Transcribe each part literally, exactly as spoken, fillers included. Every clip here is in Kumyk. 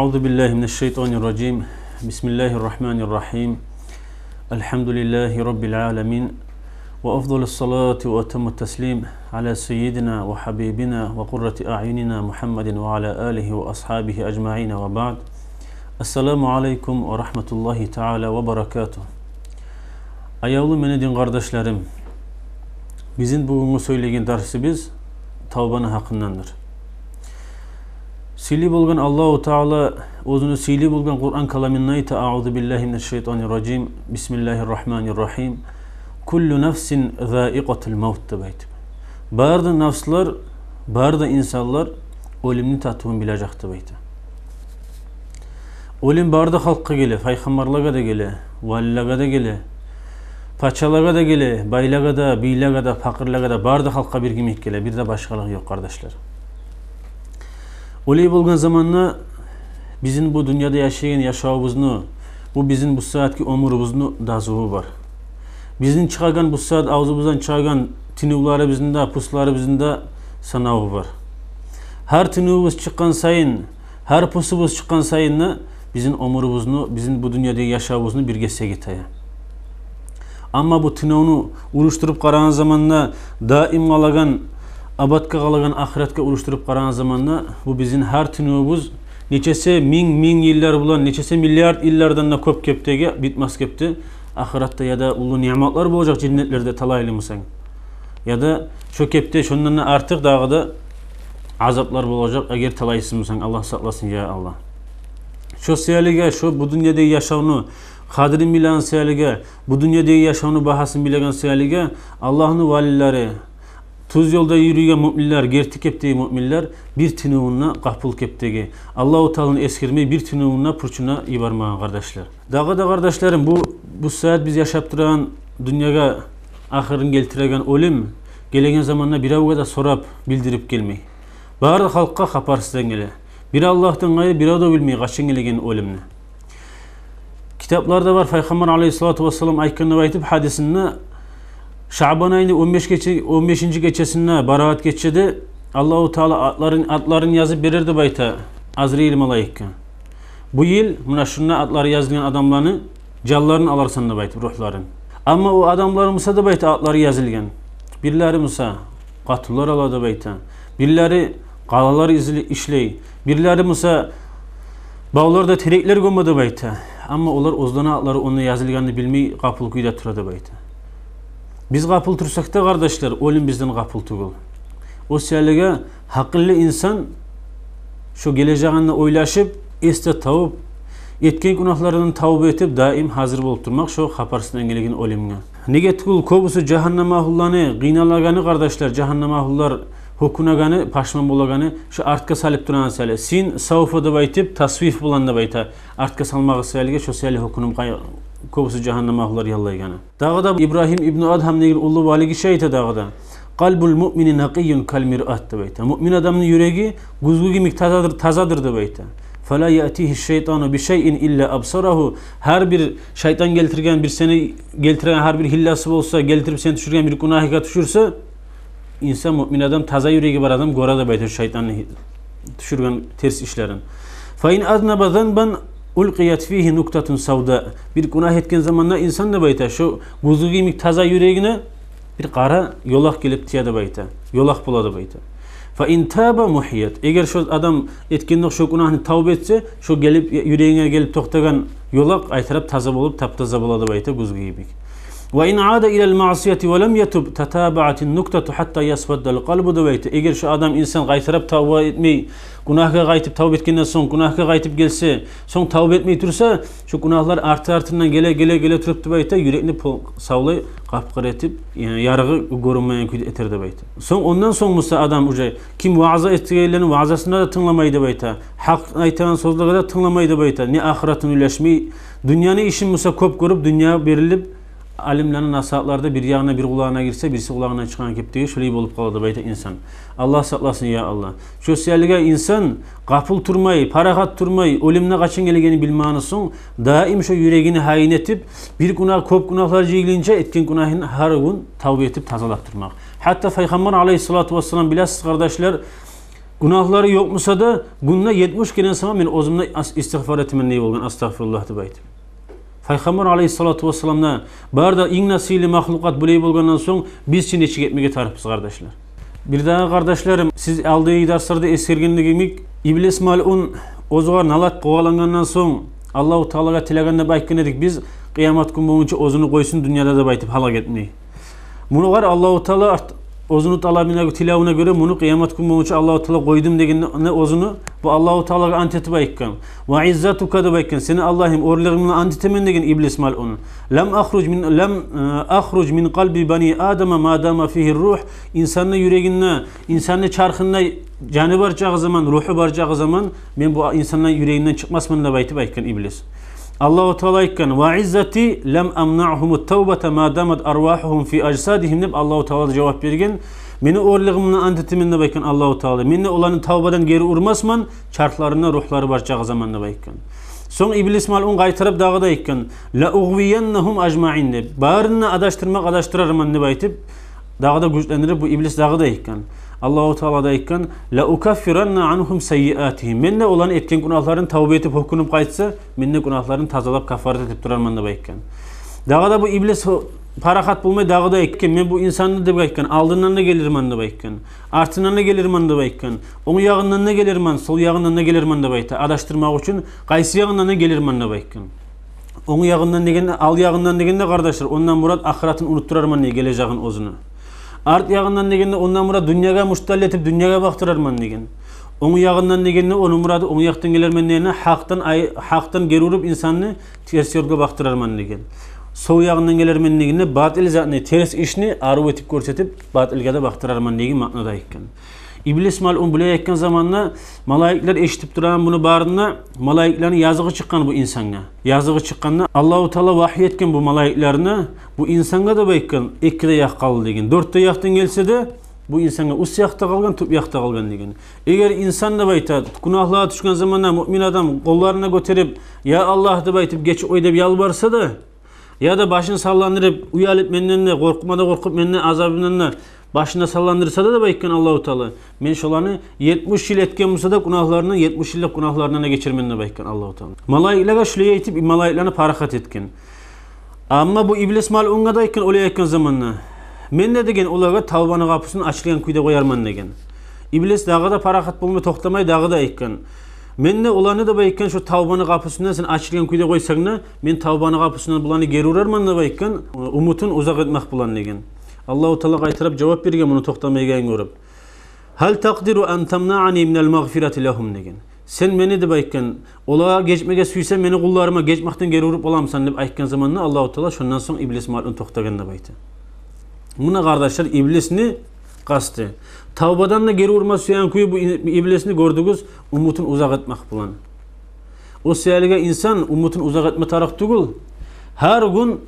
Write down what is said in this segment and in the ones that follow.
أعوذ بالله من الشيطان الرجيم. بسم الله الرحمن الرحيم. الحمد لله رب العالمين. وأفضل الصلاة وأتم التسليم على سيدنا وحبيبنا وقرة أعيننا محمد وعلى آله وأصحابه أجمعين وبعد. السلام عليكم ورحمة الله تعالى وبركاته. Аявлу мени дин къардашларым, бизин бугюнгю сёйлеген дарсыбыз тавбаны гьакъындандыр. Сыйлы болгъан Аллагьу Таала оьзюню сыйлы болгъан Къуран каламында айта: «Аъузу биллагьи минаш-шайтанир-ражим. Бисмиллагьир-рагьманир-рагьим. Куллу нафсин заикъатул мавт», — деп айтып. Бары да нафслар, бары да инсанлар оьлюмню татывун билежек деп айта. Оьлюм бары да халкъгъа геле, пайхаммарлагъа да геле, валилеге де геле, пачалагъа да геле, байлагъа да, бийлеге де, пакъырлагъа да, бары да халкъгъа бир йимик геле, бир де башгъалыгъы ёкъ, къардашлар. Олай болгъан заманда бизин бу дюньяда яшайгъан яшавубузну, бу бизин бу сагьатгъы оьмюрюбюзню дазуву бар. Бизин чыгъагъан, бу сагьат авзубуздан чыгъагъан тынывларыбызны да, пусларыбызны да санаву бар. Гьар тынывубуз чыкъгъан сайын, гьар пусубуз чыкъгъан сайын да бизин оьмюрюбюзню, бизин бу дюньядагъы яшавубузну бир гесеги тая. Амма бу тынывну урушдуруп къарагъан заманда, даим къалагъан, абатгъа къалагъан ахыратгъа урушдуруп къарагъан заманда, бу бизин гьар тынывубуз нечесе минг, минг йыллар булан, нечесе миллиард йыллардан да кёп кепдеги, битмас кепде, ахыратда яда уллу ниъматлар болажакъ женнетлерде талайлы бусанг, яда шо кепде шондан да артыкъ дагъы да азаплар болажакъ, эгер талайсыз бусанг, Аллагь сакъласын, я Аллагь. Шо саялыгъа, шо бу дюньядагъы яшавну къадирин билеген саялыгъа, бу дюньядагъы яшавну багьасын билеген саялыгъа, Аллагьны валилери, тюз ёлда юрюйген муъминлер, герти кепдеги муъминлер бир тынывунда къапул кепдеги, Аллагьу Тааланы эсгермей, бир тынывунда пурчуна йибермеген, къардашлар. Дагъы да, къардашларым, бу, бу сагьат биз яшап турагъан дюньягъа ахырын гелтиреген оьлюм гелеген заманда биревге де сорап, билдирип гелмей. Бары халкъгъа хабарсыздан геле. Бир Аллагьдан къайры бирев де билмей къачан гелегенин оьлюмню. Китапларда бар, Пайхаммар алайгьиссалату вассалам айтгъан деп айтып гьадисинде, Шаъбан айны он беш гече-, он бешинчи гечесинде, Бараат гечеде Аллагьу Таала атларын, атларын язып берер деп айта Азраил малайикге. Бу йыл муна шунда атлары язылгъан адамланы жанларын аларсан деп айтып, ругьларын. Амма о адамлар буса деп айта, атлары язылгъан. Бирлери буса къатынлар ала деп айта. Бирлери къалалар изли-, ишлей. Бирлери буса бавларда тереклер гёме деп айта. Амма олар оьзлени атлары онда язылгъанны билмей, къапул кюйде тура деп айта. Биз къапул турсакъ да, къардашлар, оьлюм бизден къапул тюгюл. О саялыгъа гьакъыллы инсан шо гележегин де ойлашып, эс де тавуп, этген гюнагьларындан тавба этип, даим гьазир болуп турмакъ шо хабарсыздан гелеген оьлюмге. Неге тюгюл кёбюсю жагьаннам агьлуланы къыйналагъаны, къардашлар, жагьаннам агьлулар гьёкюнегени, пашман болагъаны шо артгъа салып турагъан саялы. Син савфа деп айтып, тасвиф булан деп айта. Артгъа салмагъы саялыгъа шо саялы гьёкюнюп къай-, кёбюсю жагьаннам агьлулар яллайгъаны. Дагъы да Ибрагьим ибну Адгьам деген уллу вали гиши айта дагъы да: «Къалбул муъмини накъийюн кал миръат», — деп айта. Муъмин адамны юреги гюзгю йимик тазадыр, тазадыр деп айта. «Фала яътигьи шайтану би шайин илла абсарагьу». Гьар бир шайтан гелтирген, бир сени гелтирген гьар бир гьилласы болса, гелтирип сени тюшюрген бир гюнагьгъа тюшюрсе, инсан, муъмин адам, таза юреги бар адам гёре деп айта шайтанны тюшюрген терс ишлерин. «Фа ин азнаба занбан улкъият фигьи нуктатун савда». Бир гюнагь этген заманда инсан деп айта, шо гюзгю йимик таза юрегине бир къара ёлакъ гелип тие деп айта. Ёлакъ бола деп айта. «Фа ин таба мугьият». Эгер шо адам этгендокъ шо гюнагьны тавба этсе, шо гелип, юрегине гелип токътагъан ёлакъ къайтарып таза болуп, таптаза бола деп айта, гюзгю йимик. «Ва ин ада илал маъсияти ва лам ятуб, татабаатин нуктату хатта ясваддал къалбу», — деп айта. Эгер шо адам, инсан къайтарып тавба этмей, гюнагьгъа къайтып тавба этгенден сонг, гюнагьгъа къайтып гелсе, сонг тавба этмей турса, шо гюнагьлар арты-артындан геле, геле, геле туруп деп айта, юрекни пол-, савлай къап-къара этип, яни ярыгъы гёрюнмейген кюйде этер деп айта. Сонг, ондан сонг буса адам уже ким ваъза этгенлени ваъзасына да тынгламай деп айта, гьакъ айтагъан сёзлеге де тынгламай деп айта, не ахыратын ойлашмай, дюньяны ишин буса кёп гёрюп, дюньягъа берилип, алимлени насигьатлары да бир ягъына, бир къулагъына гирсе, бириси къулагъындан чыкъгъан кепдеги шолай болуп къала деп айта инсан. Аллагь сакъласын, я Аллагь. Шо саялыгъа инсан къапул турмай, парахат турмай, оьлюмню къачан гелегенин билмегени сонг, даим шо юрегин гьайын этип, бир гюнагь, кёп гюнагьлар жыйылгъынча этген гюнагьын гьар гюн тавба этип тазалап турмакъ. Гьатта Пайхаммар алайгьиссалату вассалам, билесиз, къардашлар, Гюнагьлары ёкъ буса да, гюнде етмиш керен сама мен оьзюмде ас-, истигъфар этемен дей болгъан, астагъфируллагь деп айтып. Пайхаммар алайгьиссалату вассалам да, бары да инг насили махлукъат булай болгъандан сонг, биз чи нечик этмеге тарыкъбыз, къардашлар? Бирдагъы, къардашларым, сиз алдагъы дарсларда эсгергенлигим йимик, иблис малъун оьзюгер налат къувалангъандан сонг, Аллагьу Таалагъа тилеген деп айтгъан эдик биз, къыямат гюн болгъунча оьзюню къойсун дюньяда деп айтып, гьалак этмей. Муну гьар Аллагьу Таала арт-, оьзюню талабына, тилевюне гёре муну къыямат гюн болгъунча Аллагьу Таала къойдум дегенде оьзюню, бу Аллагьу Таалагъа ант этип айтгъан. «Ва иззатука» деп айтгъан. «Сени Аллагьым, оьрлюгюм булан ант этемен», — деген иблис малъун. «Лам ахруж мин, лам, э, ахруж мин къалби бани Адама ма дама фигьи ругь». Инсанны юрегинде, инсанны чархында жаны бар чагъы заман, ругьу бар чагъы заман, мен бу инсанны юрегинден чыкъмасман деп айтып айтгъан иблис. Аллагьу Таала айтгъан: «Ва иззати лам амнаъгьумут тавбата ма дамат арвагьугьум фи ажсадигьим», — деп Аллагьу Таала да жавап берген. «Мени оьрлюгюм булан ант этемен», — деп айтгъан Аллагьу Таала. «Мен де оланы тавбадан гери урмасман, чархларында ругьлары бар чагъы заман», — деп айтгъан. Сонг иблис малъун къайтарып дагъы да айтгъан: «Ла угъвияннагьум ажмаин», — деп. «Барын да адашдырмакъ адашдырарман», — деп айтып, дагъы да гючлендирип, бу иблис дагъы да айтгъан. Аллагьу Таала да айтгъан: «Ла укаффиранна ангьум саййиатигьим». «Мен де оланы этген гюнагьларын тавба этип, гьёкюнюп къайтса, мен де гюнагьларын тазалап, каффарат этип турарман», — деп айтгъан. Дагъы да бу иблис парахат болмай, дагъы да айтгъан: «Мен бу инсанны, — деп айтгъан, — алдындан да гелирмен, — деп айтгъан, — артындан да гелирмен, — деп айтгъан, — онг ягъындан да гелирмен, сол ягъындан да гелирмен», — деп айта. Адашдырмакъ учун, «къайсы ягъындан да гелирмен», — деп айтгъан. Онг ягъындан дегенде, ал ягъындан дегенде, къардашлар, ондан мурат ахыратын унутдурарман дей, гележегин оьзюню. Арт ягъындан дегенде, ондан мурат дюньягъа муштал этип, дюньягъа бакъдырарман деген. Онг ягъындан дегенде, ону мурады онг якъдан гелермен дегенде, гьакъдан ай-, гьакъдан гери уруп инсанны терс ёлгъа бакъдырарман деген. Сол ягъындан гелермен дегенде, батил затны, терс ишни арив этип гёрсетип, батилге де бакъдырарман деген маънада айтгъан. Иблис малъун булай айтгъан заманда, малайиклер эшитип турагъан муну барын да, малайиклени языгъы чыкъгъан бу инсангъа. Языгъы чыкъгъанда, Аллагьу Таала вагьйи этген бу малайиклени, бу инсангъа да, деп айтгъан, эки де якъ къалды деген. Дёрт де якъдан гелсе де, бу инсангъа уьст якъда къалгъан, тюп якъда къалгъан деген. Эгер инсан, деп айта, гюнагьлагъа тюшген заманда муъмин адам къолларын гётерип, «Я Аллагь», — деп айтып, «гечип къой», — деп ялбарса да, яда башын салландырып, уялып менден де, къоркъма да къоркъуп менден, азабымдан да башын да салландырса да, деп айтгъан Аллагьу Таала, мен шоланы етмиш йыл этген буса да гюнагьларындан, етмиш йыллыкъ гюнагьларындан да гечермен, деп айтгъан Аллагьу Таала. Малайиклеге шулай айтып, малайиклени парахат этген. Амма бу иблис малъунгъа да айтгъан, олай айтгъан заманда: «Мен де, — деген, — олагъа тавбаны къапусун ачылгъан кюйде къоярман», — деген. Иблис дагъы да парахат болмай, токътамай, дагъы да айтгъан: «Мен де оланы, — деп айтгъан, — шу тавбаны къапусун сен ачылгъан кюйде къойсанг да, мен тавбаны къапусундан буланы гери урарман», — деп айтгъан, умутун узакъ этмек булан деген. Аллагьу Таала къайтарып жавап берген, муну токътамайгъанын гёрюп: «Гьал такъдиру ан тамнаъани минал магъфирати лагьум», — деген. «Сен мени, — деп айтгъан, — олагъа гечмеге сюйсенг, мени къулларыма гечмекден гери уруп боламысан?» — деп айтгъан заманда, Аллагьу Таала шондан сонг иблис малъун токътагъан, деп айта. Муна, къардашлар, иблисни къасты. Тавбадан да гери урма сюеген кюй бу и-, иблисни, гёрдюгюз, умутун узакъ этмек булан. О саялыгъа инсан умутун узакъ этме тарыкъ тюгюл. Гьар гюн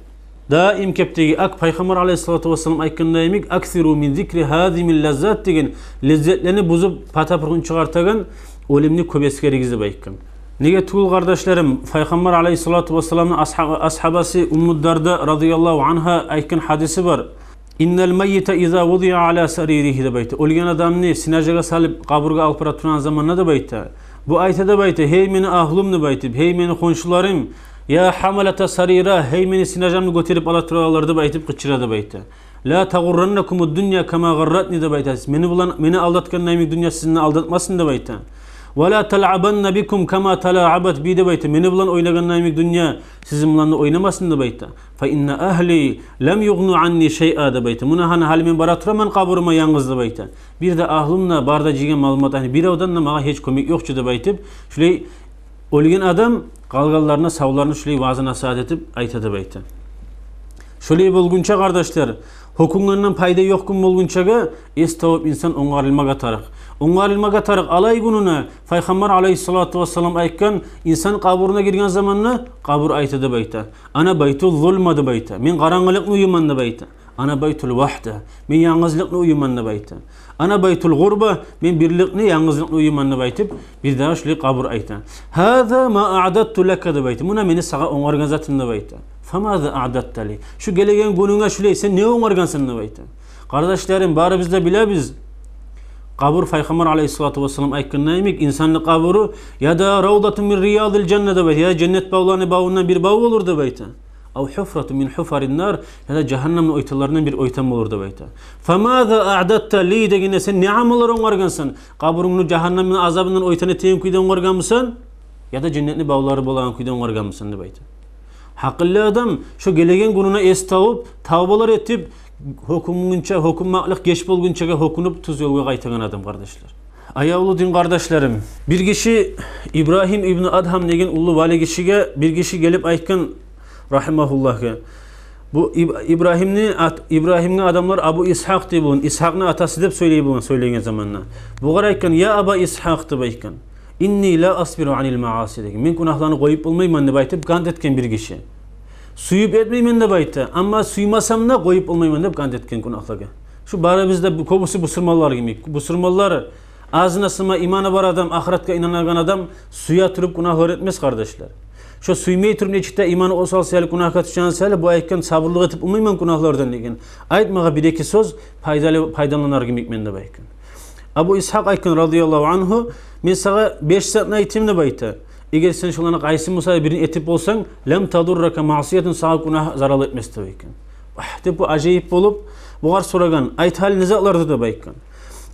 даим кепдеги ак, Пайхаммар алайгьиссалату вассалам айтгъандай йимик: «Аксиру мин зикри гьазимил лаззат», — деген, леззетлени бузуп, пата-пургъун чыгъартагъан оьлюмню кёп эсгеригиз, деп айтгъан. Неге тюгюл, къардашларым, Пайхаммар алайгьиссалату вассаламны асгьаба-, асгьабасы Умму Дарда радияллагьу ангьа айтгъан гьадиси бар: «Иннал маййита иза вудиа ала сариригьи», — деп айта. Оьлген адамны синажагъа салып, къабургъа алып бара турагъан заманда, деп айта, бу айта, деп айта: «Гьей мени агьлюм», — деп айтып, «гьей мени хоншуларым, я гьамалата сарира, гьей мени синажамны гётерип ала турагъанлар», — деп айтып къычыра, деп айта. «Ла тагъурраннакумуд дунья кама гъарратни», — деп айта. «Мени булан, мени алдатгъанда йимик дюнья сизни алдатмасын», — деп айта. «Ва ла талъабанна бикум кама талаъабат би», — деп айта. «Мени булан ойнагъанда йимик дюнья сизин булан да ойнамасын», — деп айта. «Фа инна агьли лам югъну анни шайъа», — деп айта. «Муна гьана гьали мен бара тураман къабурума янгыз», — деп айта. «Бир де агьлюм де, бары да жыйгъан малумат, яни биревден де магъа гьеч кёмек ёкъ чу», — деп айтып, шулай оьлген адам къалгъанларына, савларына шулай ваъза-насигьат этип айта, деп айта. Шолай болгъунча, къардашлар, гьёкюнгенден пайда ёкъ гюн болгъунчагъа эс тавуп инсан онгарылмагъа тарыкъ. Онгарылмагъа тарыкъ алай гюнюне, Пайхаммар алайгьиссалату вассалам айтгъан: «Инсан къабуруна гирген заманда, къабур айта, — деп айта, — ана байту зулма, — деп айта, — мен къарангылыкъны уьюмен, — деп айта. — Ана байтул вагьда, — мен янгызлыкъны уьюмен, — деп айта. — Ана байтул гъурба, — мен бирликни, янгызлыкъны уьюмен», — деп айтып, бирдагъы шулай къабур айта. «Гьаза ма аъдатту лака», — деп айта. «Муна мени сагъа онгаргъан затым», — деп айта. «Фамаза аъдатта ли? Шу гелеген гюнюнге шулай сен не онгаргъансан?» — деп айта. Къардашларым, барыбыз да билебиз, Къабур, Пайхаммар алайгьиссалату вассалам айтгъан йимик, инсанны къабуру я да равдатун мин риядил жанна деп айта, я да женнет бавланы бавундан бир бав болур деп айта. Ав гьуфратун мин гьуфарин нар, я да жагьаннамны ойтанларындан бир ойтан болур деп айта. Фамаза аъдадта ли дегенде, сен не амаллар онгаргъансан? Къабурунгну жагьаннамны азабындан ойтан этеген кюйде онгаргъанмысан? Я да женнетни бавлары болагъан кюйде онгаргъанмысан деп айта. Гьакъыллы адам шо гелеген гюнюне эс табып, тавбалар этип, гьёкюнгюнче, гьёкюнмеклик геч болгъунчагъа гьёкюнюп, тюз ёлгъа къайтагъан адам, къардашлар. Аявлу дин къардашларым, бир гиши Ибрагьим ибну Адгьам деген уллу вали гишиге бир гиши гелип айтгъан, рагьимагьуллагь. Бу Иб-, Ибрагьимни ат-, Ибрагьимге адамлар Абу Исгьакъ дей болгъан, Исгьакъны атасы деп сёйлей болгъан, сёйлеген заманда. Бугъар айтгъан: «Я Аба Исгьакъ, — деп айтгъан, — инни ла асбиру анил мааси, — деген. — Мен гюнагьланы къоюп болмайман», — деп айтып, кант этген бир гиши. «Сююп этмеймен, — деп айта, — амма сюймесем де къоюп болмайман», — деп кант этген гюнагьлагъа. Шу барыбыз да, бу кёбюсю бусурманлар йимик. Бусурманлар, азына сама иманы бар адам, ахыратгъа инанагъан адам сюе туруп гюнагьлар этмес, къардашлар. Шо сюймей туруп, нечик де иманы осал саялы, гюнагьгъа тюшген саялы, бу айтгъан: «Сабурлукъ этип болмайман гюнагьлардан, — деген. — Айт магъа бир-эки сёз, пайдалы, пайдаланар йимикмен», — деп айтгъан. Абу Исгьакъ айтгъан, радияллагьу ангьу: «Мен сагъа беш затны айтайым, — деп айта. — Эгер сен шоланы къайсы буса бирин этип болсанг, лам тадуррака маъсиятун, сагъа гюнагь зарал этмес», — деп айтгъан. «Агь», — деп, бу ажайып болуп, бугъар сорагъан: «Айт гьали, не затларды?» — деп айтгъан.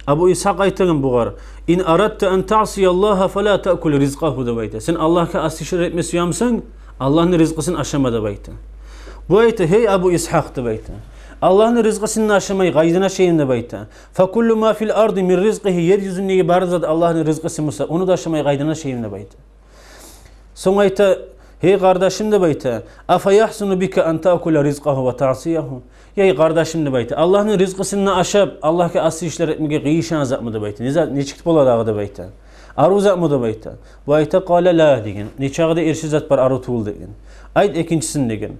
Абу Исгьакъ айтагъан бугъар: «Ин арадта ан таъсияллагьа фала таъкул ризкъагьу, — деп айта. — Сен Аллагьгъа асси ишлер этме сюемсенг, Аллагьны ризкъысын ашама», — деп айта. Бу айта: «Гьей, Абу Исгьакъ, — деп айта, — Аллагьны ризкъысын ашамай къайдан ашайым?» — деп айта. «Факуллу ма фил арди мин ризкъигьи, ер юзюндеги бары зат Аллагьны ризкъысы буса, ону да ашамай къайдан ашайым?» — деп айта. Сонг айта: «Гьей къардашым, — деп айта, — афа яхсуну бика ан таъкула ризкъагьу ва таъсиягьу? Гьей къардашым, — деп айта, — Аллагьны ризкъысын да ашап, Аллагьгъа асси ишлер этмеге къыйышагъан затмы?» — деп айта. «Не зат, нечик бола дагъы?» — деп айта. «Арив затмы?» — деп айта. Бу айта: «Къала ла, — деген. — Нечакъы да эрши зат бар, арив тюгюл», — деген. «Айт экинчисин», — деген.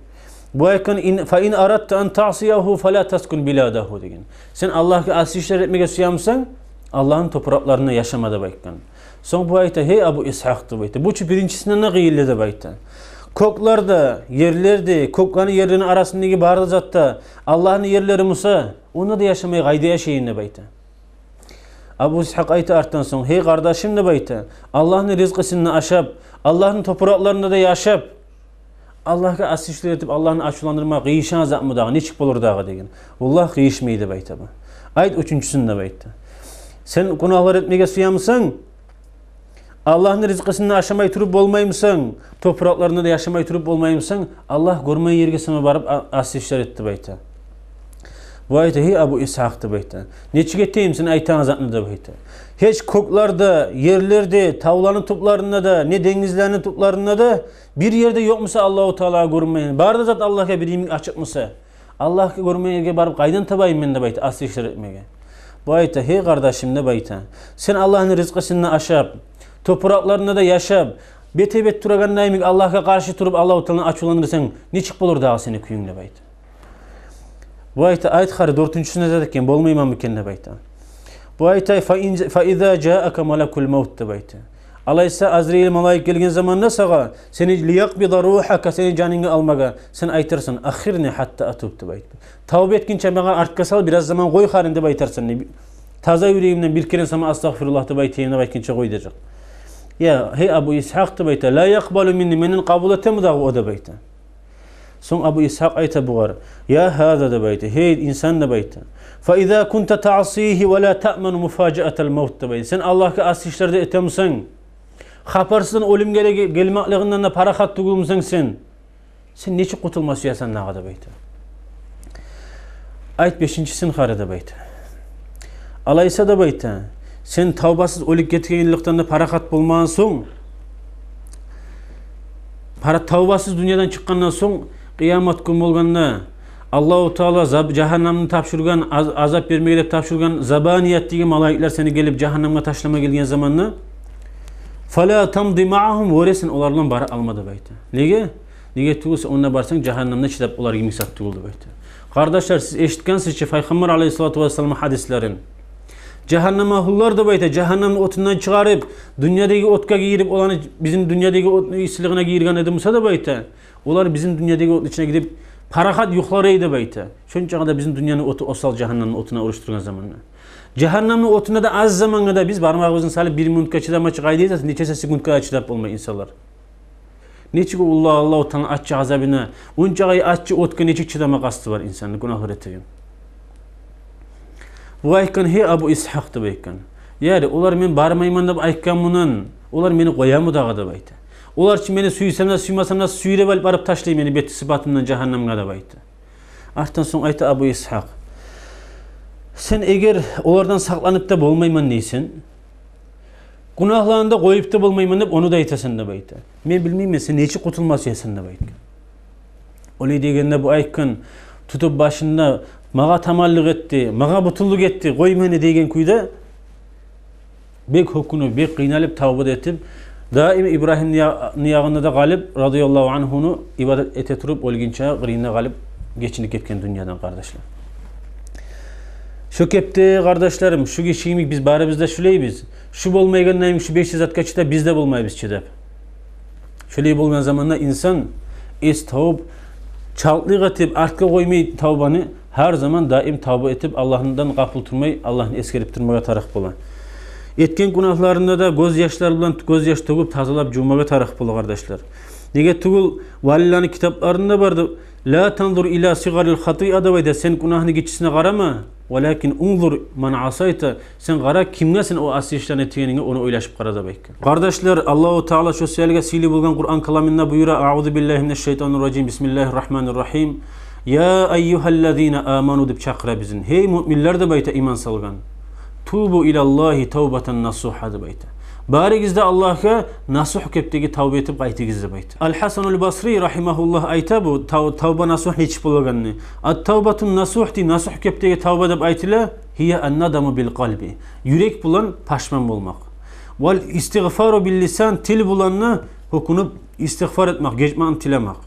Бу айтгъан: «Ин, фа ин арадта ан таъсиягьу фала таскун биладагьу», — деген. «Сен Аллагьгъа асси ишлер этмеге сюемсенг, Аллагьны топуракъларында яшама», — деп айтгъан. Сонг бу айта: «Гьей, Абу Исгьакъ, — деп айта, — бу чу биринчисинден де къыйынлы, — деп айта. — Кёклер де, ерлер де, кёклени, ерлени арасындагъы бары да зат да Аллагьны ерлери буса, онда да яшамай къайда яшайым?» — деп айта. Абу Исгьакъ айта артдан сонг: «Гьей къардашым, — деп айта, — Аллагьны ризкъысын да ашап, Аллагьны топуракъларында да яшап, Аллагьгъа асси ишлер этип, Аллагьны ачувландырма къыйышагъан затмы дагъы, нечик болур дагъы?» — деген. «Валлагь, къыйышмай», — деп айта бу. «Айт уьчюнчюсюн», — деп айта. «Сен гюнагьлар этмеге сюемсенг, Аллагьны ризкъысын да ашамай туруп болмаймысан, топуракъларында да яшамай туруп болмаймысан, Аллагь гёрмейген ерге сама барып а-, асси ишлер эт», — деп айта. Бу айта: «Гьей, Абу Исгьакъ, — деп айта, — нечик этейим сен айтагъан затны?» — деп айта. «Гьеч кёклерде, ерлерде, тавланы тюплеринде де, не денгизлени тюплеринде де бир ерде ёкъ буса Аллагьу Таалагъа гёрюнмейген, бары да зат Аллагьгъа бир йимик ачыкъ буса, Аллагьгъа гёрюнмейген ерге барып къайдан табайым мен, — деп айта, — асси ишлер этмеге?» Бу айта: «Гьей къардашым, — деп айта, — сен Аллагьны ризкъысын да ашап, топуракъларында да яшап, бетге-бет турагъанда йимик Аллагьгъа къаршы туруп, Аллагьу Тааланы ачувландырсанг, нечик болур дагъы сени кююнг?» — деп айта. Бу айта: «Айт хари, дёртюнчюсю не зат экен, болмайманмы экен?» — деп айта. Бу айта: «Фа ин, фа иза жаака малакул мавт, — деп айта, — алайса Азраил малайик гелген заманда сагъа, сени, лиякъбида рухака, сени жанынгны алмагъа, сен айтарсан: „Аххирни хатта атуб“, — деп айтып. — Тавба этгинче магъа артгъа сал, бираз заман къой хари», — деп айтарсан. «Таза юрегимден бир керен сама астагъфируллагь деп айтайым деп айтгъынча къой», — дежек. «Я, гьей, Абу Исгьакъ, — деп айта, — ла якъбалу минни, менден къабул этеми дагъы о?» — деп айта. Сонг Абу Исгьакъ айта бугъар: «Я гьаза, — деп айта, — гьей инсан, — деп айта, — фа иза кунта таъсигьи ва ла таъману муфажаатал мавт, — деп айта, — сен Аллагьгъа асси ишлер де этемисен, хабарсыздан оьлюм геле-, гелмеклигинден де парахат тюгюлмюсен сен, сен нечик къутулма сюесен дагъы?» — деп айта. «Айт бешинчисин хари», — деп айта. «Алайса, — деп айта, — сен тавбасыз оьлюп гетгенликден де парахат болмагъан сонг, пара-, тавбасыз дюньядан чыкъгъандан сонг, къыямат гюн болгъанда, Аллагьу Таала заб-, жагьаннамны тапшургъан, аз-, азап бермеге деп тапшургъан забаният деген малайиклер сени гелип жагьаннамгъа ташлама гелген заманда, фала тамди маъагьум, вёре сен олар булан бара алма», — деп айта. «Неге? Неге тюгюл, сен онда барсанг, жагьаннамда чыдап болар йимик зат тюгюл», — деп айта. Къардашлар, сиз эшитгенсиз чи Пайхаммар алайгьиссалату вассаламны гьадислерин. Жагьаннам агьлулар, — деп айта, — жагьаннамны отундан чыгъарып, дюньядагъы отгъа гийирип, оланы бизин дюньядагъы отну иссилигине гийирген эди буса, — деп айта, — олар бизин дюньядагъы отну ичине гирип, парахат юхлар эди», — деп айта. Шончагъа да бизин дюньяны оту осал жагьаннамны отуна урушдургъан заманда. Жагьаннамны отуна да аз замангъа да биз бармагъыбызны салып бир минутгъа чыдамачы, къайда этесиз, нечесе секундгъа да чыдап болмай инсанлар. Нечик уллу Аллагьу Тааланы аччы азабына, ончакъы аччы отгъа нечик чыдама къасты бар инсанны, гюнагьлар этеген. Бу айтгъан: «Гьей Абу Исгьакъ, – деп айтгъан, – яри, олар мен бармайман деп айтгъан булан, олар мени къоямы дагъы?» – деп айта. «Олар чы мени сюйсем де, сюймесем де, сюйреп алып барып ташлай мени бет сыпатымдан жагьаннамгъа», – деп айта. Артдан сонг айта Абу Исгьакъ: «Сен эгер олардан сакъланып да болмайман дейсен, гюнагьланы да къоюп да болмайман деп, ону да айтасан», – деп айта. «Мен билмеймен, сен нечик къутулма сюесен», – деп айтгъан. Олай дегенде бу айтгъан, тутуп башында: «Магъа таманлыкъ этди, магъа бютюнлюк этди, къой мени», – деген кюйде, бек гьёкюнюп, бек къыйналып, тавба да этип, даим Ибрагьимни я-, ягъында да къалып, радияллагьу ангьуну ибадат эте туруп, оьлгюнче къырыйында къалып, гечинип гетген дюньядан, къардашлар. Шо кепде, къардашларым, шу гиши йимик биз барыбыз да шулайбыз. Шу болмайгъанда йимик шу беш де затгъа чыдап биз де болмайбыз чыдап. Шолай болгъан заманда инсан эс тавуп, чалтлыкъ этип, артгъа къоймай тавбаны, гьар заман даим тавба этип, Аллагьдан къапул турмай, Аллагьны эсгерип турмагъа тарыкъ бола. Этген гюнагьларында да гёзьяшлар булан, гёзьяш тёгюп, тазалап, жувмагъа тарыкъ бола, къардашлар. Неге тюгюл, валиланы китапларында барды: «Ла танзур ила сигъарил хатиа», – деп айта, сен гюнагьны гиччисине къарама, «валакин унзур ман асайта», сен къара, кимге сен о асси ишлени этегенинге, ону ойлашып къара деп айтгъан. Къардашлар, Аллагьу Таала шо саялы сыйлы болгъан Къуран каламында буюра: «Аузу биллагьи минаш шайтанир ражим, бисмиллагьир рагьманир рагьим. Я айюгьаллазина аману», – деп чакъыра бизин. «Гьей муъминлер, – деп айта, – иман салгъан. Тубу илаллагьи тавбатан насугьа», – деп айта. «Барыгъыз да Аллагьгъа насугь кепдеги тавба этип къайтыгъыз», – деп айта. Ал-Хасанул Басри рагьимагьуллагь айта бу тав-, тавба насугь нечик болагъанны. «Ат-тавбатун насугь, – дей, – насугь кепдеги тавба деп айтыла, гьия ан-надаму бил къалби, юрек булан пашман болмакъ. Вал истигъфару бил лисан, тил булан да гьёкюнюп истигъфар этмек, гечмекни тилемек.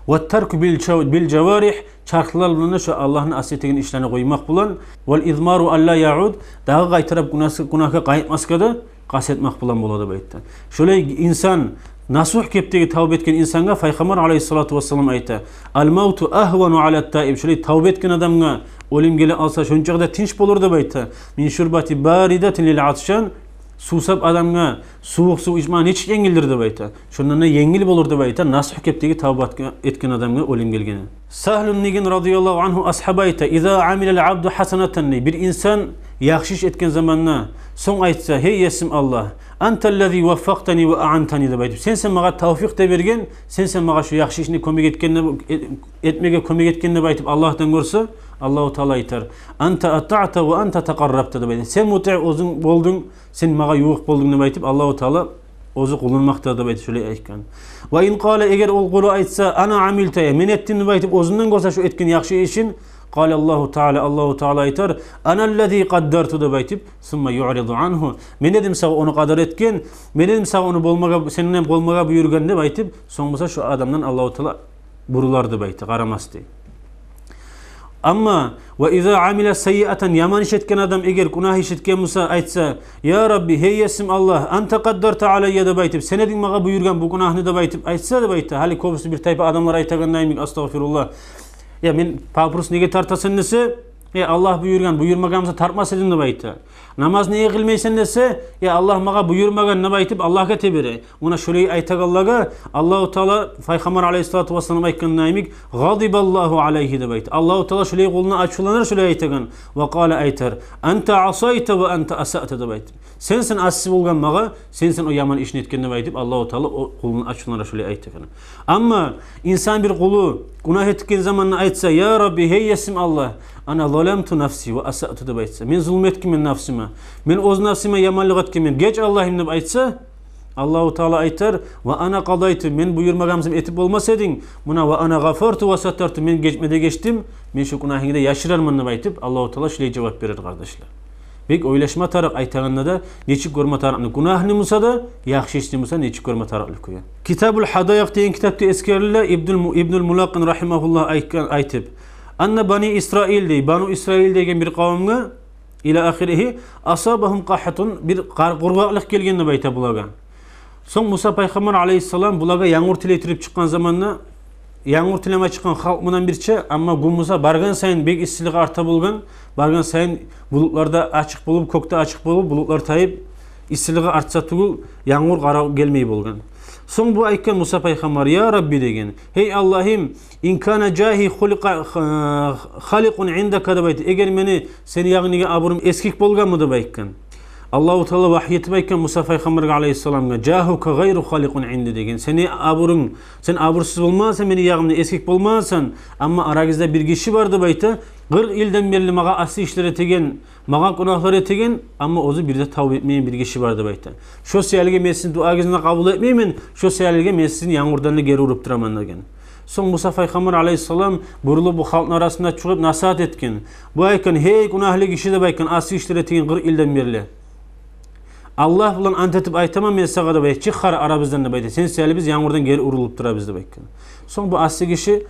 Ват тарку бил жав-, бил жаваригь, чархлар булан да шо Аллагьны асси этеген ишлени къоймакъ булан. Вал измару алла яуд, дагъы къайтарып гюнагь-, гюнагьгъа къайтмасгъа да къаст этмек булан бола», – деп айтды. Шолай инсан, насугь кепдеги тавба этген инсангъа Пайхаммар алайгьиссалату вассалам айта: «Ал-мавту агьвану алат-таиб». Шолай тавба этген адамгъа оьлюм геле алса, шончакъы да тынч болур деп айта. «Мин шурбати баридатин лил атшан». Сувсап адамгъа сувукъ сув ичмек нечик енгилдир деп айта, шондан да енгил болур деп айта насугь кепдеги тавба этген адамгъа оьлюм гелгени. Сагьлун деген радияллагьу ангьу асгьаб айта: «Иза амилал абду хасанатан», – дей, бир инсан яхшы иш этген заманда, сонг айтса: «Гьей Есим Аллагь, анталлази ваффакътани ва аантани», – деп айтып, «Сенсен магъа тавфикъ де берген, сенсен магъа шу яхшы ишни кёмек этген де, эт-, этмеге кёмек этген», – деп айтып, Аллагьдан гёрсе, Аллагьу Таала айтар: «Анта атаъта ва анта такъаррабта», – деп айтар. «Сен мутиъ оьзюнг болдунг, сен магъа ювукъ болдунг», – деп айтып, Аллагьу Таала оьзю къулун макътар деп айтып, шолай айтгъан. «Ва ин къала», эгер ол къулу айтса: «Ана амилту», – мен этдим деп айтып, оьзюнден гёрсе шу этген яхшы ишин, къала Аллагьу Таала, Аллагьу Таала айтар: «Аналлази къаддарту», – деп айтып, «сумма юъриду ангьу». Мен эдим сагъа ону къадар этген, мен эдим сагъа ону болмагъа, сенден болмагъа буюргъан деп айтып, сонг буса шу адамдан Аллагьу Таала бурулар деп айта, къарамас дей. Амма «ва иза амила саййиатан», яман иш этген адам эгер гюнагь иш этген буса, айтса: «Я Рабби, гьей Есим Аллагь, анта къаддарта алаййа», – деп айтып, «Сен эдинг магъа буюргъан бу гюнагьны», – деп айтып айтса, деп айта. Гьали кёбюсю бир тайпа адамлар айтагъан йимик, астагъфируллагь: «Я, мен папирос неге тартасан?» – десе, «Я, Аллагь буюргъан, буюрмагъан буса, тартмас эдим», – деп айта. «Намаз неге къылмайсан?» – десе, «Я, Аллагь магъа буюрмагъан», – деп айтып, Аллагьгъа тебере. Муна шолай айтагъанлагъа Аллагьу Таала, Пайхаммар алайгьиссалату вассалам айтгъан йимик: «Гъадибаллагьу алайгьи», – деп айта. Аллагьу Таала шолай къулуна ачувланар, шолай айтагъан. «Ва къала», айтар: «Анта асайта ва анта асаъта», – деп айта. «Сенсен асси болгъан магъа, сенсен о яман ишни этген», – деп айтып, Аллагьу Таала о къулуна ачувланар, шолай айтагъан. Амма инсан, бир къулу гюнагь этген заманда айтса: «Я Рабби, гьей Есим Аллагь, ана заламту нафси ва асаъту», – деп айтса, «Мен зулму этгенмен нафсыма, мен оьз нафсыма яманлыкъ этгенмен, геч, Аллагьым», – деп айтса, Аллагьу Таала айтар: «Ва ана къадайту, мен буюрмагъан бусам, этип болмас эдинг. Муна, ва ана гъафарту ва сатарту, мен гечме де гечдим, мен шу гюнагьынгны да яшырарман», – деп айтып, Аллагьу Таала шулай жавап берер, къардашлар. Бек ойлашма тарыкъ айтагъанда да, нечик гёрме тарыкъны, гюнагьны буса да, яхшы ишни буса, нечик гёрме тарыкълы кюйню. «Китабул Хадайикъ» деген китапда эсгериле, Ибнул Му-, Ибнул Мулакъкъин рагьимагьуллагь айтгъан, айтып: «Анна бани Исраил», – дей, Бану Исраил деген бир къавумгъа, ила ахиригьи, «асабагьум къахтун», бир къар-, къургъакълыкъ гелген деп айта булагъа. Сонг Муса пайхаммар алайгьиссалам булагъа янгур тилей туруп чыкъгъан заманда, Янгур тилеме чыкъгъан халкъ мундан бирче, амма гюн буса баргъан сайын бек иссилиги арта болгъан, баргъан сайын булутлар да ачыкъ болуп, кёк де ачыкъ болуп, булутлар тайып, иссилиги артса тюгюл, янгур къара гелмей болгъан. Сонг бу айтгъан Муса пайхаммар: «Я Рабби, — деген, — гьей Аллагьым, ин кана жагьи хуликъа, ха-, халикъун индака, — деп айта, — эгер мени сени ягъынгдагъы абурум эсгик болгъанмы, — деп айтгъан. — Аллагьу Таала вагьйи этип айтгъан Муса пайхаммаргъа алайгьиссаламгъа: жагьука гъайру халикъун инди, — деген. — Сени абурунг, сен абурсуз болмагъансан, мени ягъымда эсгик болмагъансан, амма арагъызда бир гиши бар, — деп айта, — къыркъ йылдан берли магъа асси ишлер этеген, магъа гюнагьлар этеген, амма оьзю бир де тавба этмейген бир гиши бар, — деп айта. — Шо саялыгъа мен сизин дуагъызны къабул этмеймен, шо саялыгъа мен сизин янгурдан да гери уруп тураман», — деген. Сонг Муса пайхаммар алайгьиссалам бурулуп бу халкъны арасында чыгъып насигьат этген. Бу айтгъан: «Гьей гюнагьлы гиши, — деп айтгъан, — асси ишлер этеген къыркъ йылдан берли. Аллагь булан ант этип айтаман мен сагъа, — деп айта, — чыкъ гьари арабыздан, — деп айта, — сен саялы биз янгурдан гери урулуп турабыз», — деп айтгъан. Сонг бу асси гиши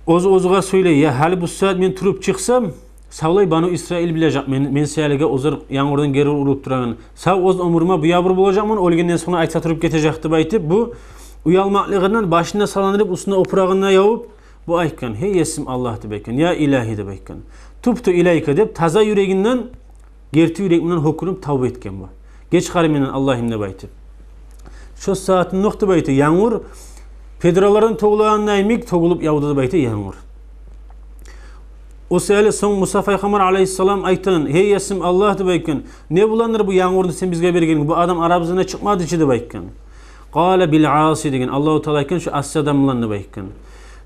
оьзю оьзюне сёйлей: «Я, гьали бу сагьат мен туруп чыкъсам, савлай Бану Исраил билежек мен, мен саялыгъа оьзлер янгурдан гери урулуп турагъанны. Сав оьз оьмюрюме буябур болажакъман, оьлгенден сонг айтса туруп гетежек», — деп айтып, бу уялмакълыгъындан башын да салландырып, уьстюне опурагъын да ябып, бу айтгъан: «Гьей Есим Аллагь, — деп айтгъан, — я Илагьи, — деп айтгъан, — тубту илайка», — деп, таза юрегинден, герти юрек булан гьёкюнюп тавба этген бу. «Геч гьари менден, Аллагьым», — деп айтып. Шо сагьатындокъ, деп айта, янгур, педралардан тёгюлегенлей йимик тёгюлюп явду, деп айта, янгур. О саялы сонг Муса пайхаммар алайгьиссалам айтгъан: «Гьей Есим Аллагь, — деп айтгъан, — не буландыр бу янгурну сен бизге бергенинг? Бу адам арабыздан чыкъмады чы», — деп айтгъан. «Къала бил аси», — деген, Аллагьу Таала айтгъан: «Шо асси адам булан», — деп айтгъан.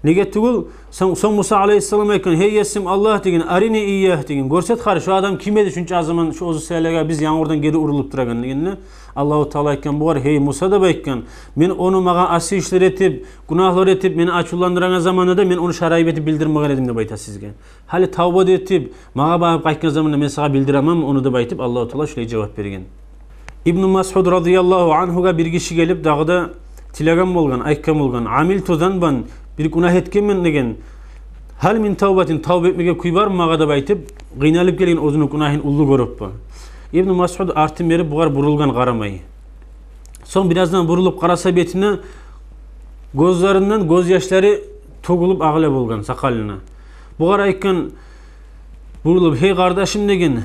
Неге тюгюл, сонг, сонг Муса алайгьиссалам айтгъан: «Гьей Есим Аллагь, — деген, — арини иягь, — деген, — гёрсет гьари, шо адам ким эди, шунча заман шо оьзю саялыгъа биз янгурдан гери урулуп турагъан», — дегенде, Аллагьу Таала айтгъан бугъар: «Гьей Муса, — деп айтгъан, — мен ону магъа асси ишлер этип, гюнагьлар этип, мени ачувландырагъан заманда да мен ону шарайып этип билдирмеген эдим, — деп айта, — сизге. Гьали тавба да этип, магъа багъып къайтгъан заманда мен сагъа билдиременми ону?» — деп айтып, Аллагьу Таала шулай жавап берген. Ибну Масъуд радияллагьу ангьугъа бир гиши гелип, дагъы да тилеген болгъан, айтгъан болгъан: «Амилту занбан, бир гюнагь этгенмен, — деген, — гьал мин тавбатин, тавба этмеге кюй бармы магъа?» — деп айтып, къыйналып гелген, оьзюню гюнагьын уллу гёрюп бу. Ибну Масъуд артын берип, бугъар бурулгъан къарамай. Сонг бираздан бурулуп къараса бетине, гёзлеринден гёзьяшлары тёгюлюп агъыла болгъан сакъалына. Бугъар айтгъан бурулуп: «Гьей къардашым, — деген,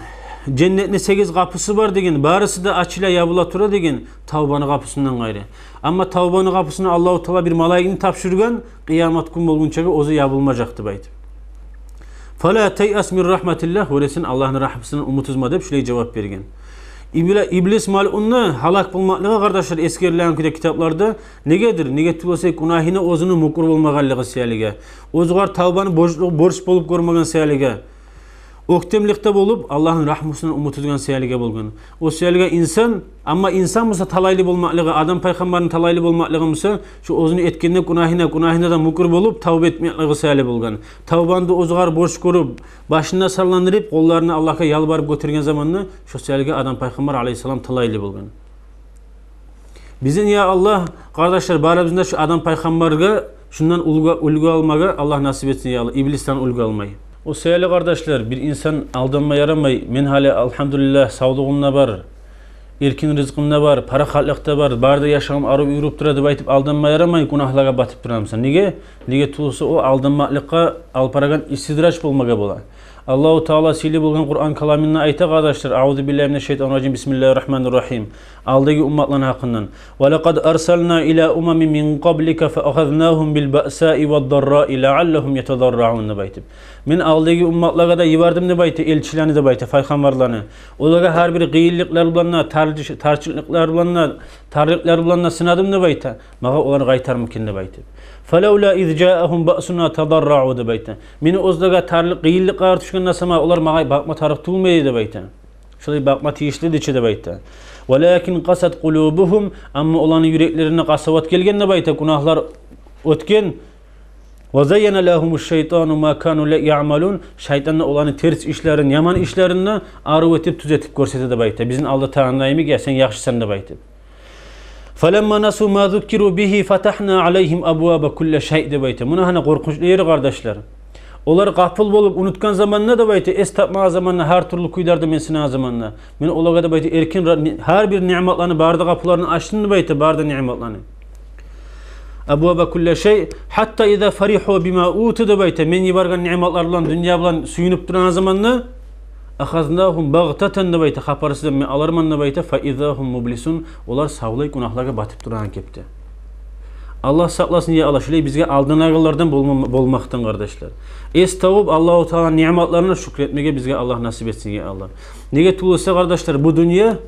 — женнетни сегиз къапусу бар, — деген, — барысы да ачыла, ябула тура, — деген, — тавбаны къапусундан къайры. Амма тавбаны къапусуна Аллагьу Таала бир малайикни тапшургъан, къыямат гюн болгъунчагъа оьзю ябулмажакъ», — деп айтып. «Фала тайъас мин рахматиллагь, — гёресен, — Аллагьны рагьмусундан умут уьзме», — деп шулай жавап берген. Ибла-, иблис малъунну гьалак болмакълыгъы, къардашлар, эсгерилген кюйде китапларда. Негедир? Неге тюгюл эсе, гюнагьына оьзюню мюкюр болмагъанлыгъы саялыгъа, оьзюгер тавбаны борчлу, борч болуп гёрмеген саялыгъа, оьктемликде болуп, Аллагьны рагьмусундан умут уьзген саялыгъа болгъан. О саялыгъа инсан, амма инсан буса талайлы болмакълыгъы, Адам пайхаммарны талайлы болмакълыгъы буса, шо оьзюню этгенде гюнагьына, гюнагьына да мюкюр болуп, тавба этмеклиги саялы болгъан. Тавбаны да оьзюгер борч гёрюп, башын да салландырып, къолларын Аллагьгъа ялбарып гётерген заманда, шо саялыгъа Адам пайхаммар алайгьиссалам талайлы болгъан. Бизин, я Аллагь, къардашлар, барыбызны да шо Адам пайхаммаргъа, шундан уьлгю, уьлгю алмагъа Аллагь насип этсин, я Аллагь, иблисден уьлгю алмай. О саялы, къардашлар, бир инсан алданма ярамай: «Мен гьали, алгьамдулиллагь, савлугъум да бар, эркин ризкъым да бар, парахатлыкъ да бар, бары да яшавум арив юрюп тура», — деп айтып алданма ярамай, гюнагьлагъа батып турамысан. Неге? Неге тюгюл эсе, о алданмакълыкъгъа алып барагъан истидраж болмагъа бола. Аллагьу Таала сыйлы болгъан Къуран каламында айта, къардашлар: «Аузу биллагьи минаш шайтанир ражим, бисмиллагьир рагьманир рагьим». Алдагъы умматланы гьакъындан: «Ва лакъад арсална ила умамин мин къаблика фа ахазнагьум бил баъсаи вад дарраи лаъаллагьум ятадарраъун», — деп айтып. «Мен алдагъы умматлагъа да йибердим, — деп айта, — элчилени, — деп айта, — пайхаммарланы. Олагъа гьар бир къыйынлыкълар булан да, тар-, тарчылыкълар булан да, тарлыкълар булан да сынадым, — деп айта, — магъа олар къайтармы экен», — деп айтып. «Фалавла из жаагьум баъсуна тадарраъу», — деп айта. «Мени оьзлеге тарлыкъ, къыйынлыкълар тюшгенде сама, олар магъа бакъма тарыкъ тюгюлмю эди», — деп айта. «Шолай бакъма тийишли эди чи», — деп айта. «Валакин къасат къулубугьум, амма оланы юреклерине къасават гелген, — деп айта, — гюнагьлар оьтген. Ва зайяна лагьумуш шайтану ма кану ла яъмалун». Шайтан да оланы терс ишлерин, яман ишлерин де арив этип, тюз этип гёрсете, — деп айта. — Бизин алдатагъанда йимик, я, сен яхшысан, — деп айтып. «Фаламма насу ма зуккиру бигьи фатахна алайгьим абваба кулли шай», — деп айта. Муна гьана къоркъунчлу ери, къардашлар. Олар гъапул болуп, унутгъан заманда, — деп айта, — эс тапмагъан заманда, гьар тюрлю кюйлерде мен сынагъан заманда, мен олагъа, — деп айта, — эркин ра-, ни-, гьар бир ниъматланы бары да къапуларын ачдым, — деп айта, — бары да ниъматланы. абваба кулли шай, гьатта иза фаригьу бима уту деп айта. Мен йиберген ниъматлар булан, дюнья булан сююнюп турагъан заманда, ахазнагьум багътатан деп айта, хабарсыздан мен аларман деп айта, фа изагьум мублисун, олар савлай гюнагьлагъа батып турагъан кепде. Аллагь сакъласын, я Аллагь, шулай бизге алданагъанлардан болма-, болмакъдан, къардашлар. Эс тавуп, Аллагьу Таала ниъматларына шюкюр этмеге бизге Аллагь насип этсин, я Аллагь. Неге тюгюл эсе, къардашлар, бу дюнья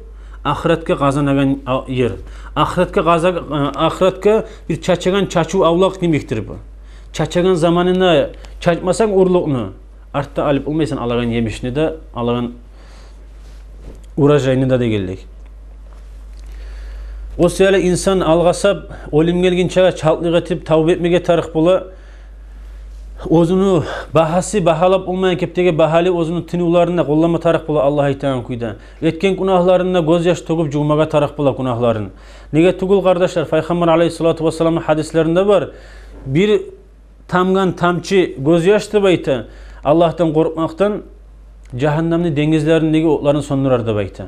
ахыратгъа къазанагъан а-, ер. Ахыратгъа къаза-, а, ахыратгъа бир чачагъан чачыв авлакъ йимикдир бу. Чачагъан заманына чачмасанг урлукъну, артда алып болмайсан алагъан емишни де, алагъан урожайны да дегенлик. О саялы инсан алгъасап, оьлюм гелгинчеге чалтлыкъ этип, тавба этмеге тарыкъ бола. Оьзюню багьасы багьалап болмайгъан кепдеги багьалы оьзюню тынывларын да къоллама тарыкъ бола, Аллагь айтагъан кюйде. Этген гюнагьларын да гёзьяш тёгюп жувмагъа тарыкъ бола гюнагьларын. Неге тюгюл, къардашлар, Пайхаммар алайгьиссалату вассаламны гьадислеринде бар: бир тамгъан тамчы гёзьяш деп айта, Аллагьдан къоркъмакъдан жагьаннамны денгизлериндеги отларын сёндюрер деп айта.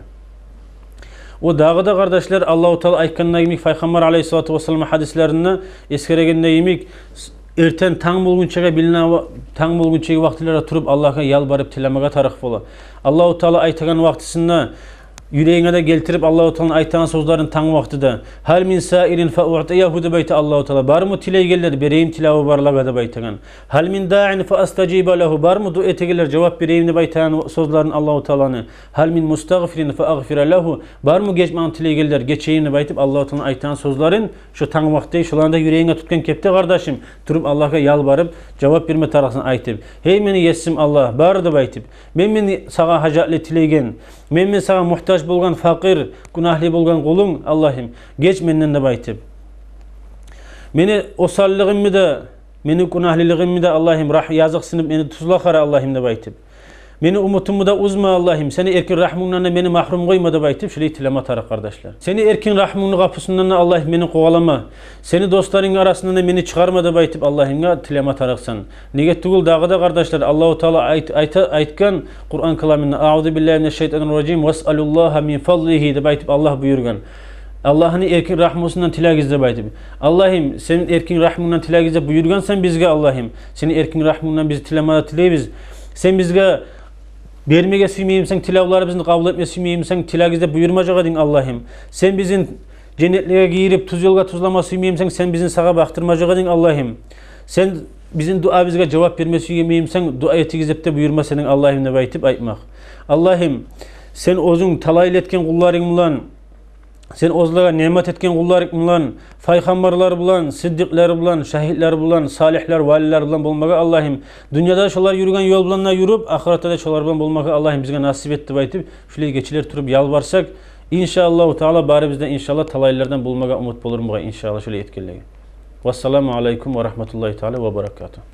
О дагъы да, къардашлар, Аллагьу Таала айтгъанда йимик, Пайхаммар алайгьиссалату вассаламны гьадислеринде эсгерегенде йимик, с-, эртен танг болгъунчагъа билине ва-, танг болгъунчагъа вакътилерде туруп Аллагьгъа ялбарып тилемеге тарыкъ бола. Аллагьу Таала айтагъан вакътисинде юрегинге де гелтирип Аллагьу Тааланы айтагъан сёзлерин танг вакътиде: «Гьал мин саилин фа уътиягьу», — деп айта Аллагьу Таала. «Бармы тилейгенлер, берейим тилеви барлагъа», — деп айтагъан. «Гьал мин даин фа астажиба лагьу», бармы дуа этегенлер, жавап берейим деп айтагъан сёзлерин Аллагьу Тааланы. «Гьал мин мустагъфирин фа агъфира лагьу», бармы гечмагъын тилейгенлер, гечейим деп айтып Аллагьу Тааланы айтагъан сёзлерин, шо танг вакътиде шоланы да юрегинге тутгъан кепде, къардашым, туруп Аллагьгъа ялбарып, жавап берме тарыкъсан айтып: «Гьей мени есим Аллагь, бар», — деп айтып, «мен, мени сагъа гьажатлы тилейген, мен, мен сагъа мугьтаж болгъан, факъыр, гюнагьлы болгъан къулунг, Аллагьым, геч менден», — деп айтып. «Мени осаллыгъымны да, мени гюнагьлылыгъымны да, Аллагьым, рагь-, языкъсынып мени тюзле къара, Аллагьым», — деп айтып. «Мени умутумну да уьзме, Аллагьым, сени эркин рагьмунгдан да мени магьрюм къойма», — деп айтып, шулай тилеме тарыкъ, къардашлар. «Сени эркин рагьмунгну къапусундан да, Аллагьым, мени къувалама, сени досларынгны арасындан да мени чыгъарма», — деп айтып, Аллагьынга тилеме тарыкъсан. Неге тюгюл дагъы да, къардашлар, Аллагьу Таала айт-, айта-, айтгъан Къуран каламында: «Аузу биллагьи минаш шайтанир ражим, васъалуллагьа мин фадлигьи», — деп айтып Аллагь буюргъан. Аллагьны эркин рагьмусундан тилегиз деп айтып. Аллагьым, сен эркин рагьмунгдан тилегиз деп буюргъансан бизге, Аллагьым. Сени эркин рагьмунгдан биз тилеме тилейбиз. Сен бизге бермеге сюймеймисен, тилевлерибизни къабул этме сюймеймисен, тилегиз деп буюрмажакъ эдинг, Аллагьым. Сен бизин женнетлеге гийирип, тюз ёлгъа тюзлеме сюймеймисен, сен бизин сагъа бакъдырмажакъ эдинг, Аллагьым. Сен бизин дуабызгъа жавап берме сюймеймисен, дуа этигиз деп де буюрмас эдинг, Аллагьым, деп айтып айтмакъ. Аллагьым, сен оьзюнг талайлы этген къулларынг булан, сен оьзлеге ниъмат этген къулларынг булан, пайхаммарлар булан, сыддыкълар булан, шагьитлер булан, салигьлер, валилер булан болмагъа, Аллагьым, дюньяда шолар юрюген ёл булан да юрюп, ахыратда да шолар булан болмагъа, Аллагьым, бизге насип эт деп айтып, шулай гечелер туруп ялбарсакъ, иншааллагьу таала, барыбыз да, иншааллагь, талайлылардан болмагъа умут болур бугъай, иншааллагь, шулай этгенлеге. Вассаламу алайкум ва рагьматуллагьи таала ва баракатугь.